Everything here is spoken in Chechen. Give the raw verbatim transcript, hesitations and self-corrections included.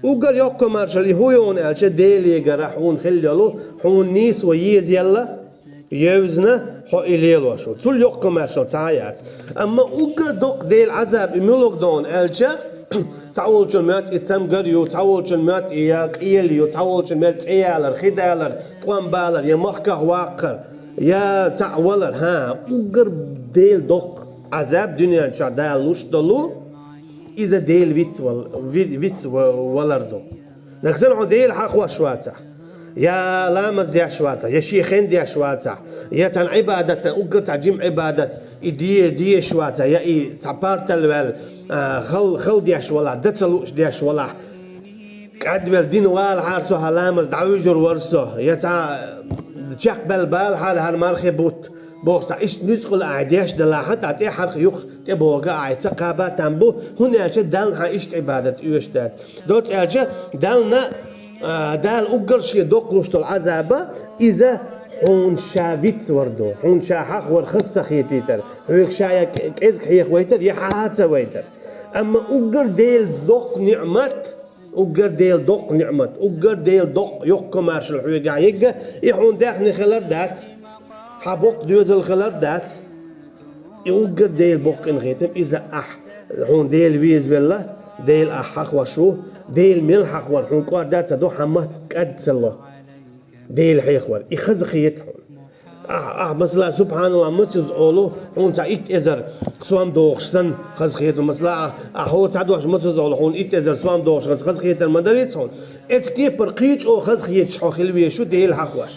Уггар йоккха маршал и хӀун йону аьлча, Делегара хьуна хилла йолу, хьуна нийсо езаелла, евзина, хьо и лелош ву. Цул йоккха маршал цхьа а яц. Амма уггар доккха Делан Ӏазаб и муьлха дону аьлча, цхьаволчун моьтту и цамгар ю, цхьаволчун моьтту и я къела ю, цхьаволчун моьтту цӀе ялар, хи далар, тӀом балар, я махках ваккхар, я цхьаъ валар. ХӀан, уггар Делан доккха Ӏазаб дуьнен чохь Дала луш долу, иза Дела виц вал-, ви-, виц ва-, валар ду. Нагахь санна хьо Дела хьахош вацахь, я ламаз деш вацахь, я шен хен деш вацахь, я цхьана Ӏибадат, уггар цхьа жима Ӏибадат, и де-, деш вацахь, я и цхьа партал ваьлла, а, хал-, хала деш валахь, дан ца лууш деш валахь, кӀадвелла дина валахьара со, хьан ламаз дӀавуьжур вара со, я цхьа чекхбаьлла балахьара хьан мархи бутт, боху цхьа иштта нуьцкъала ахь деш далахь, тӀе хьарх юха тӀе боху ахь ца кхаба там бу, хӀунда аьлча Далла хьан иштта Ӏибадат оьшуш дац. Доцца аьлча, Далла, а, Дала уггар шен доккха луш долу Ӏазаба, иза хьуна ша виц вар ду, хьуна ша хьахвар хаза ца хетийтар, хьоьга ша я кӀ-, кӀезиг хьехавайтар, я хьан ца вайтар. Амма уггар Делан доккха ниӀмат, уггар Делан доккха ниӀмат, уггар Делан доккха йоккха маршал хьоьгахь егга, и хьуна даьхни хилар дац, хьан боккха доьзал хилар дац. И уггар Делан боккъина хетам, иза ахь, хьуна Дела везавелла, Дела ахь хьахош ву, Дела мел хьахвар хьуна кӀорда а ца до, хьан мотт кӀад ца ло. Дела хьехавар, и хаза хета хьуна. Ахь, ахь, масала, субхьаналлахӀ мацаза олу, хьуна цхьа итт эзар сом дохуш санна хаза хета. Масала, ахь, ахь хӀо цхьа дош мацаза олу, хьуна итт эзар сом дохуш хаза хетар ма дарий хьуна. Эцу кепара кхин а чӀогӀа хаза хеташ хьо хила везаш ву Дела хьахош.